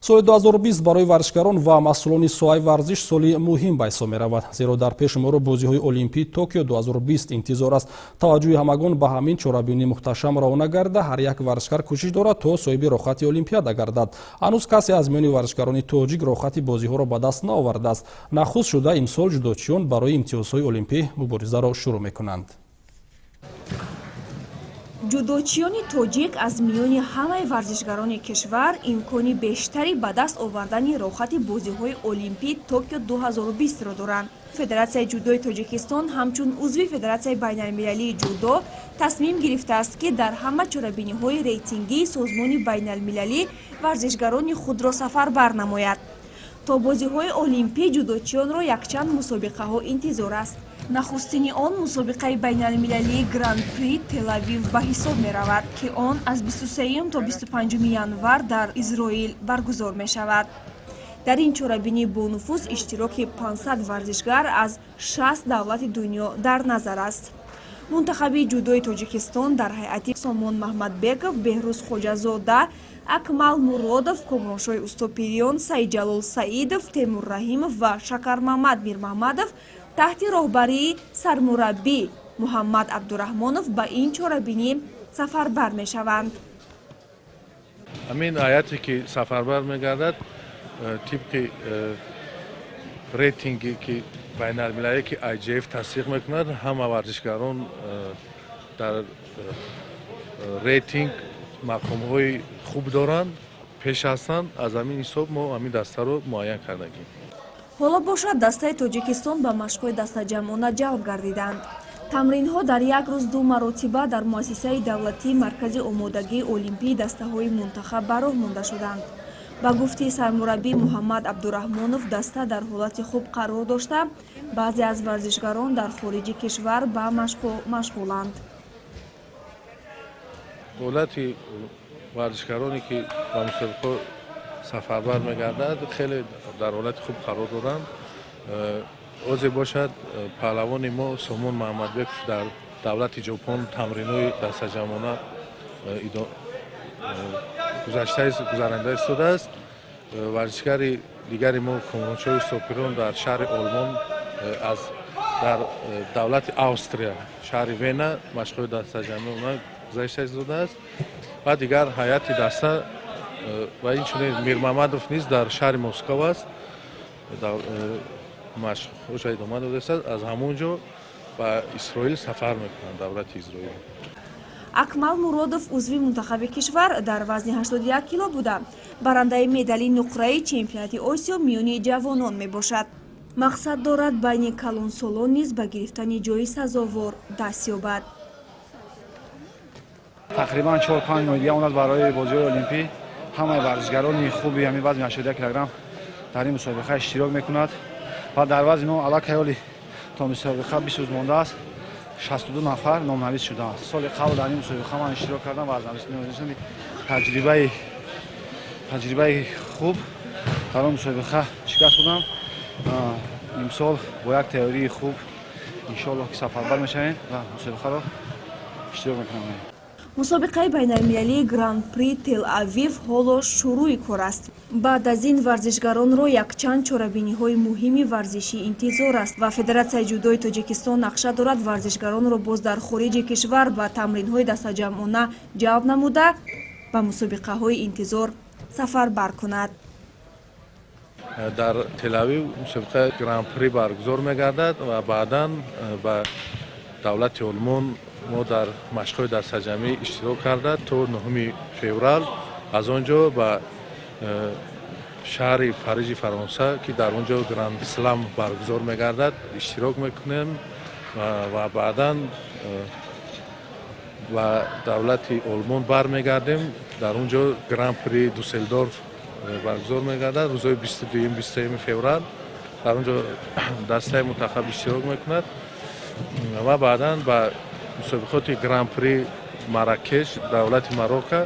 Соли 2020 барои варзишгарон ва масъулони соҳаи варзиш соли муҳим ба ҳисоб меравад, зеро дар пеши моро бозиҳои Олимпии Токио 2020 интизор аст. Таваҷҷӯҳи ҳамагон ба ҳамин чорабинии мухташам равона гарда, ҳар як варзишгар кӯшиш дорад, то соҳиби роҳхати Олимпиада гардад. Ҳанӯз касе аз миёни варзишгарони тоҷик роҳхати бозиҳоро ба даст наовардааст. Нахуст шуда имсол ҷудочиён барои имтиёзҳои олимпӣ муборизаро шурӯъ мекунанд. Ҷудочиёни тоҷик аз миёни ҳамаи варзишгарони кишвар имкони бештари ба даст овардани роҳхати бозиҳои Олимпии Токио 2020-ро доранд. Федератсияи ҷудои Тоҷикистон ҳамчун узви Федератсияи байналмилалии ҷудо тасмим гирифтааст, ки дар ҳама чорабиниҳои рейтингии созмони байналмилалӣ варзишгарони худро сафарбар намояд. То бозиҳои олимпӣ ҷудочиёнро якчанд мусобиқаҳо интизор аст. Нахустини он мусобиқаи байналмилалии Гран-при Телавив ба ҳисоб меравад, ки он аз 23 то 25 январ дар Изроил баргузор мешавад. Дар ин чорабинии бонуфуз иштироки 500 варзишгар аз 60 давлати дунё дар назар аст. Мунтахаби ҷудои Тоҷикистон дар ҳайати Сомон Маҳмадбеков, Беҳрӯз Хоҷазода, Акмал Муродов, Комроншоҳи Устопириён, Саидҷалол Саидов, Темур Раҳимов ва Шакармамад Мирмаҳмадов таҳти роҳбарии сармураббӣ Муҳаммад Абдураҳмонов ба ин чорабинӣ сафарбар мешаванд. Ҳамин ҳайате, ки сафарбар мегардад, тибқи рейтинге, ки байналмилалие, ки IJF тасдиқ мекунад, ҳама варзишгарон дар рейтинг мақомҳои хуб доранд, пеш ҳастанд. Аз ҳамин ҳисоб мо ҳамин дастаро муайян кардагим. Ҳоло бошад, дастаи Тоҷикистон ба машқҳои дастаҷамъона ҷалб гардиданд. Тамринҳо дар як рӯз ду маротиба дар муассисаи давлатии Маркази омодагии олимпии дастаҳои мунтахаб ба роҳ монда шуданд. Ба гуфти сармураббӣ Муҳаммад Абдураҳмонов, даста дар ҳолати хуб қарор дошта, баъзе аз варзишгарон дар хориҷи кишвар ба машқу машғуланд. Ҳолати варзишгароне, ки ба мусобиқаҳо сафарбар мегардад, хеле дар ҳолати хуб қарор доранд. Ҳозир бошад, паҳлавони мо Сомон Маҳмадбеков дар давлати Ҷопон тамринҳои дастаҷамъона гузаронда истодааст. Варзишгари дигари мо Комроншоҳи Устопирон дар шаҳри Олмон, аз дар давлати Австрия, шаҳри Вена машқҳои дастаҷамъона гузашта истодааст ва дигар ҳайати даста ва инчунин Мирмамадов низ дар шаҳри Москов аст, машқҳоша идома додааст. Аз ҳамон ҷо ба Исроил сафар мекунанд, давлати Изроил. Акмал Муродов узви мунтахаби кишвар дар вазни 81 кило буда, барандаи медали нуқраи чемпионати Осиё миёни ҷавонон мебошад. Мақсад дорад, байни калонсолон низ ба гирифтани ҷои сазовор даст ёбад. Тақрибан 4-5 моҳ дига монад барои бозиҳои олимпӣ. Ҳамаи варзишгарони хуби ҳамин вазни 81 килограмм дар ин мусобиқа иштирок мекунад ва дар вазни мо аллакай ҳоли то мусобиқа 20 рӯз мондааст, 62 нафар номнавис шудаанд. Соли қабл дар ин мусобиқа ман иштирок кардам ва аз таҷрибаи хуб дар он мусобиқа шикаст будам. Имсол бо як тайёрии хуб, иншоаллоҳ, ки сафарбар мешавем ва мусобиқаро иштирок мекунам. Мусобиқаи байналмилалии Гран-при Тел-Авив ҳоло шурӯи кор аст. Баъд аз ин варзишгаронро якчанд чорабиниҳои муҳими варзишӣ интизор аст ва Федератсияи ҷудои Тоҷикистон нақша дорад, варзишгаронро боз дар хориҷи кишвар ба тамринҳои дастаҷамъона ҷалб намуда, ба мусобиқаҳои интизор сафарбар кунад. Дар Телавив мусобиқаи Гран-при баргузор мегардад ва баъдан ба давлати Олмон мо дар машқҳои дастаҷамъӣ иштирок карда то 9 феврал, аз он ҷо ба шаҳри Парижи Фаронса, ки дар он ҷо Гранд Слам баргузор мегардад, иштирок мекунем ва баъдан ба давлати Олмон бармегардем. Дар он ҷо Гран-при Дюссельдорф баргузор мегардад рӯзҳои 22-юм, 23 феврал. Дар он ҷо дастаи мунтахаб иштирок мекунад ва баъдан ба мусобиқоти Гран-при Маракеш, давлати Марокко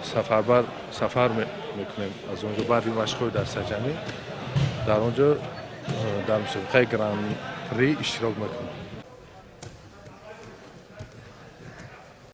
сафарбар сафар мекунем. Аз он ҷо баъди машқҳои дастаҷамъӣ дар он ҷо дар мусобиқаи Гран-при иштирок мекунем.